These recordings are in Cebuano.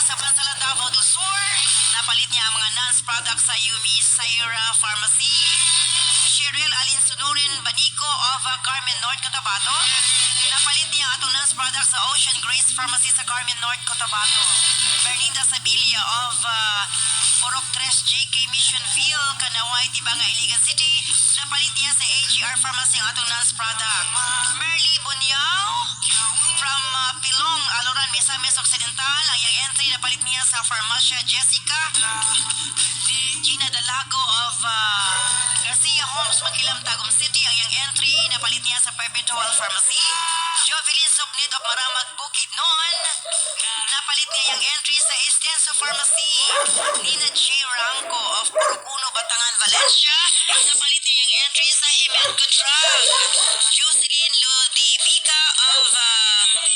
sa Bansalan, Davao del Sur. Napalit niya ang mga Nance products sa UB Saira Pharmacy. Cheryl Alinsunurin Banico of Carmen North, Cotabato. Napalit niya ang atong Nance products sa Ocean Grace Pharmacy sa Carmen North, Cotabato. Berlinda Sabilia of Purok 3 JK Missionville, Kanaway, Tibanga, Iligan City. Napalit niya sa AGR Pharmacy ang atong Nance product. Merly Bunyao from Pilong, Aloran, Misamis Occidental. Ang iyang entry napalit niya sa Pharmacia Jessica. Gina Dalago of Garcia Homes, Makilam, Tagum City. Ang iyang entry napalit niya sa Perpetual Pharmacy. Jovelyn Suknit of Maramag, Bukidnon. Napalit niya yung entry sa Estenso Pharmacy. Nina J. Ranco of Purukuno, Batangan, Valencia. Napalit niya yung entry sa Himedco Drug. Jocelyn Ludivica of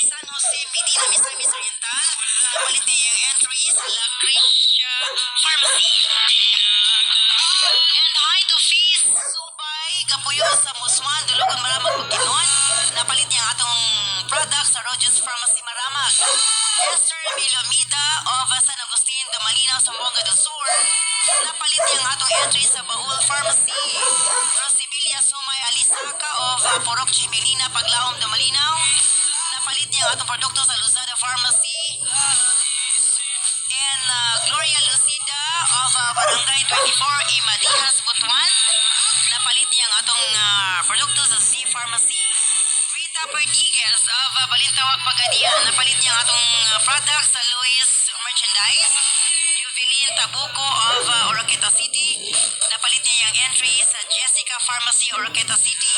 San Jose, Medina, Misamis Oriental. Napalit niya yung entry sa La Cristia Pharmacy. And hi to Fees Subay Kapuyo sa Musman, Dulugon, Maramag, Bukidnon. Napalit niya ang atong product sa Rogers Pharmacy Maramag. Esther Milomida of San Agustin, Dumalinaw, Zamboanga del Sur. Napalit niya ang atong entry sa Baul Pharmacy. Rosibilia Sumay Alisaka of Purok Chimelina, Paglaom, Dumalinaw. Napalit niya ang atong produkto sa Luzada Pharmacy. And Gloria Lucida of Barangay 24, Imadihas, Butuan. Napalit niya ang atong produkto sa Z Pharmacy. Rita Perdiges of Balintawak, Pagadian. Napalit niya ang atong product sa Luis Merchandise. Juvelin Tabuco of Oroquieta City. Napalit niya yung entry sa Jessica Pharmacy, Oroquieta City.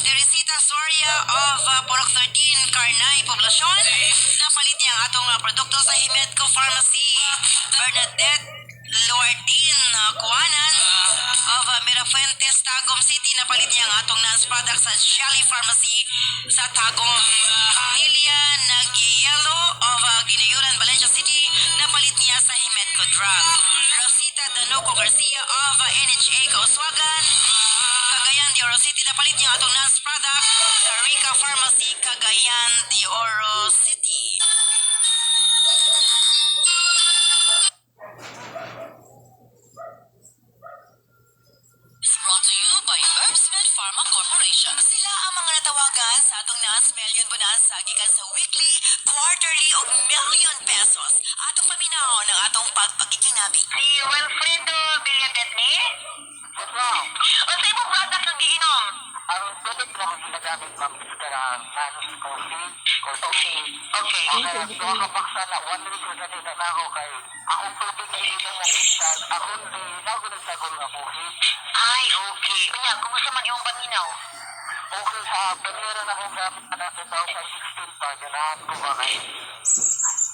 Teresita Soria of Purok 13, Carnay, Poblacion. Napalit niya ang atong produkto sa Himedco Pharmacy. Bernadette Loardin Kuanan of Mirafuentes, Tagum City. Napalit niya ang atong Nance product sa Shelly Pharmacy sa Tagum. Nelia Nagyelo of Ginayuran, Valencia City. Napalit niya sa Himedco Drug. Rosita Danuco Garcia of NHA Kauswagan, Cagayan de Oro City. Napalit niya ang atong Nance product sa Rica Pharmacy, Cagayan de Oro City. Is brought to you by Herbsmed Pharma Corporation. Sila ang mga natawagan sa atong Nance Million Bonanza gikan sa weekly, quarterly ug million pesos. Atong paminawon ang atong pagpakikinabi. Si Wilfredo Villadetne? Yes, ma'am. Unsa imong product ang giinom? Ang tubig na akong ginagamit, ma'am, is kanang Nance coffee. Okay. Okay, duha ka baksa na, one week na ganina na ako kay akong tubig na inom mo instant, akong di, nagunag-sagol nga coffee. Ay, okay. Unya, kumusta man imong paminaw? Okay, sa panira na akong gamit na 2016 pa, ganahan ko ba kay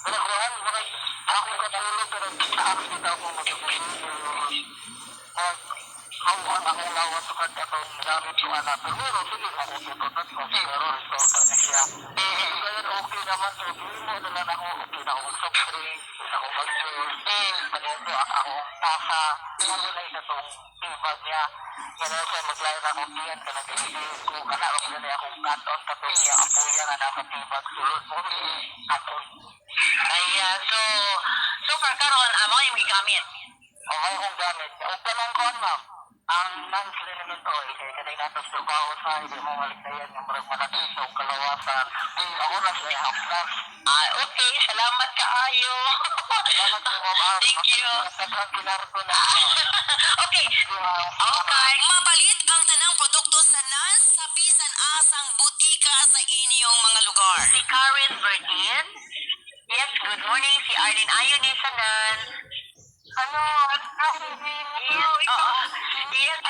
Pinagkuhan, mga akong katulog, pero sa dito ako magkakulog. Mag, hawaan akong lawas sa kag atong gamit ko ana. Pero meron, sige, ako tututot ko. Pero resulta na siya. Ngayon, okay naman. So, di mo na lang ako, okay na ako mag-soft drink, okay na ako mag-juice. Ganito, ang akong tasa, mo na isa tong tibag niya. Ganun siya, maglayo na akong tiyan, kanang ganito ko, kana, ako ganun akong cut-on, katong niya, apuya nga nasa tibag, sulod mo, cut-on. Ayan, so far karon amo yung gigamit. Okay akong gamit. O kanang kuan, ma'am. Ang non-liniment oil, kay kanay nato sa trabaho sa hindi mo malignayan yung murag manatid o kalawasan. Ako na siya haplas. Ah, okay, salamat kaayo. Salamat po, ma'am. Ah, Thank you. Sobrang kinarto na. Okay. Okay. Mapalit ang tanang produkto sa Nance sa bisan asang butika sa inyong mga lugar. Si Karen Verdin. Yes, good morning. Si Arlene Ayon Sanan. Ano? Yes, oo. Yes.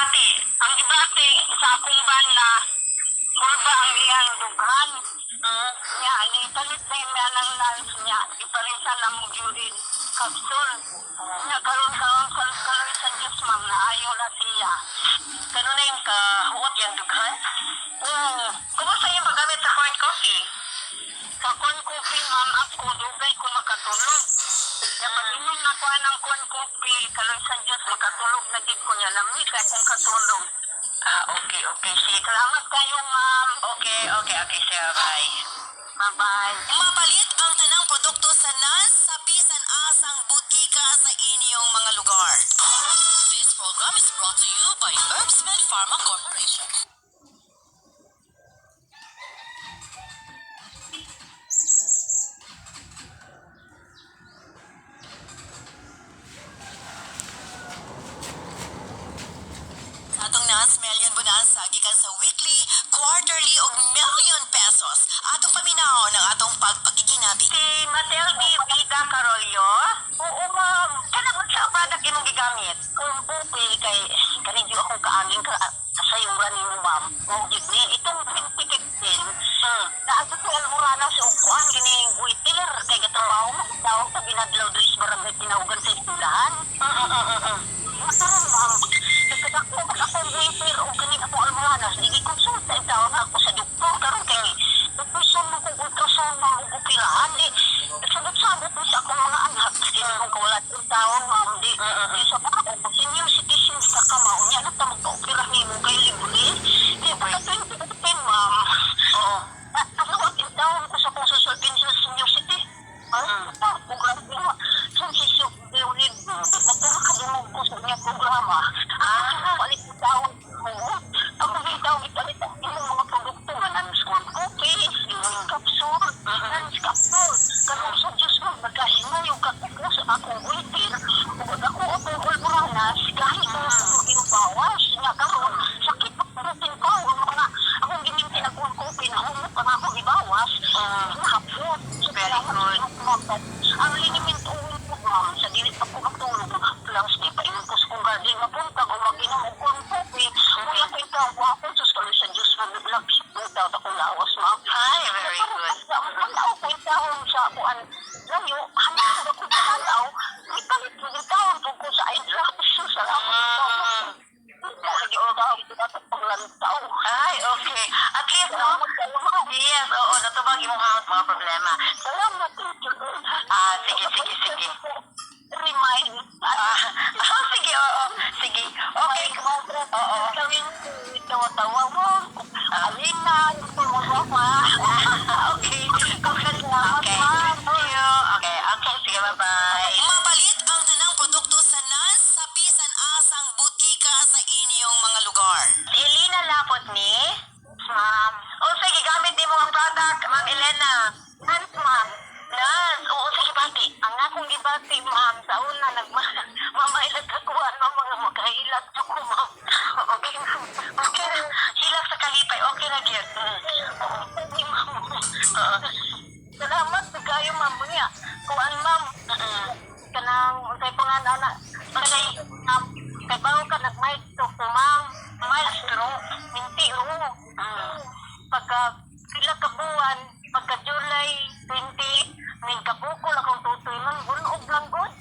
gibati? Ang gibati sa akong bana, pulba ang iyang dughan. Niya, ipalit na niya ng nans niya. Ipalitan ang urine capsule. Niya, karon karon karon karon sa Diyos, ma'am, na ayaw na siya. Kanunay yung kahuot yung dughan? Oo. Kumusta yung paggamit sa corn coffee? Sa corn coffee, ma'am, ako, dugay ko makatulog. Kaya pag inom na ko ng corn coffee, karon sa Diyos, makatulog na gid ko niya. Lami kay kong katulog. Ah, okay. Sige. Salamat kayo, ma'am. Okay, sir. Bye. Bye-bye. Mapalit ang tanang produkto sa NAS sa bisan asang butika sa inyong mga lugar. This program is brought to you by Herbsmed Pharma Corporation. Sa atong NAS Million Bonanza gikan sa weekly, quarterly ug million pesos. Atong paminaw ng atong pagpakikinabi. Si Mateldi Vida Carollo? Oo, ma'am. Kanang unsa ang product imong gigamit? Kung pupi kay kanidyo akong kaangin ka sayuran nimo, ma'am. Mao gid ni itong 2015. Naadto ko Almorana sa kuan kining waiter kay gatrabaho mo daw sa binadlaw diri sa barangay Tinaugan sa eskwelahan. Makaron, ma'am. Nagkadako ba akong waiter o kaning akong Almoranas, di gikonsulta ang tawag ako sa doktor karon kay depression mo kong ultrasound, ma'am, ug operahan di sabot-sabot mo sa akong mga anak kini kong kawalat ng taon, ma'am, di di sa ako pag senior citizens ka ka, ma'am, unya na ta magpa-opera nimo kay libre di pagka 2015, ma'am. Oo. Ano ang taon ko sa akong social pension senior city? Ay, programa nga. Sa Dewid, motor ka dumog ko sa inyong programa. Ah, palit ang taon mo. Ako yung taon, ipalit ang inyong mga produkto nga nan-school cookies, yung capsule, nan capsule. Kanong sa Diyos mo, magkahinga yung kakuko sa akong waiter, ug ako akong ulburanas, kahit ang akong bawas, nga karon sakit pa ko taon, mga akong giminti na kung kopi na humot pa nga akong ibawas, nahapot. Very good. Ang liniment uwi ko, ma'am, sa dili pa ko matulog, plus di pa ingon ko sa kong garden, mapunta ko mag-inom og corn coffee, kuya ko ikaw, ako sus kaloy sa Diyos, mag-vlog sa buta akong lawas, ma'am. Ay, very good. Wala ko taon sa kuan layo, hanap ko tanaw, ipalit ko yung taon ko sa eye drops, salamat. Lagi o paglantaw. Ay, okay. At least, no? Yes, oo. Natubag imong house mga problema. Salamat, teacher. Ah, sige. Remind. Ah, sige, oo. Sige. Okay. Oo. Kaming tawa-tawa mo. Alina, mo. Okay. Okay. Thank you. Okay. Sige, bye-bye. Mapalit ang tanang produkto sa NAS sa bisan asang butika sa inyong mga lugar. Si Elena Lapot ni? Ma'am. O sige, gamit ni mo ang product, Ma'am Elena. Nans, ma'am. Nans, oo, sige, bati. Ang akong gibati, ma'am, sa una, nagmamailag kakuan, ma'am, mga makahilag ko, ma'am. Okay na. Okay na. Hilak sa kalipay. Okay na, Gil. Oo, ma'am. Oo. Salamat sa kayo, ma'am. Niya, kuan, ma'am. Kanang, unsay pa nga, ana. Kanay, ma'am, kay bawo ka, nag-mic to ko, ma'am. Mild stroke. Minti, oo. Pagka, pila ka buwan, pagka July 20, may kabukol akong tutoy, ma'am. Bunog lang, good.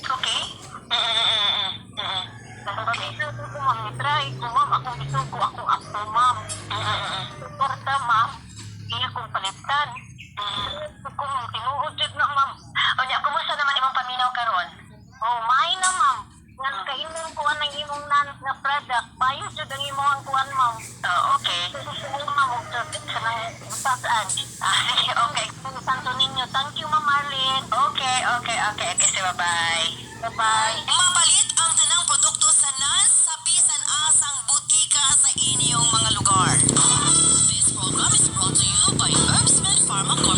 Okay? Mm-mm-mm-mm. Okay. Ko, ma'am, try ko, ma'am. Akong isugo, akong apo, ma'am. Suporta, ma'am. Iya kong palitan. Kung tinuod jud na, ma'am. O niya, kumusta naman imong paminaw karon? Oh, may na, ma'am. Nga kaimong kuan ang imong nan nga product, bayo jud ang imong ang kuan, ma'am. Oh, okay. Susunod, ma'am, og sa nang tasan. Ah, sige, okay. Santo Niño. Thank you, Ma'am Arlene. Okay. Sige, bye-bye. Bye-bye. Mapalit ang tanang produkto sa NAS sa bisan asang butika sa inyong mga lugar. This program is brought to you by Herbsmed Pharma.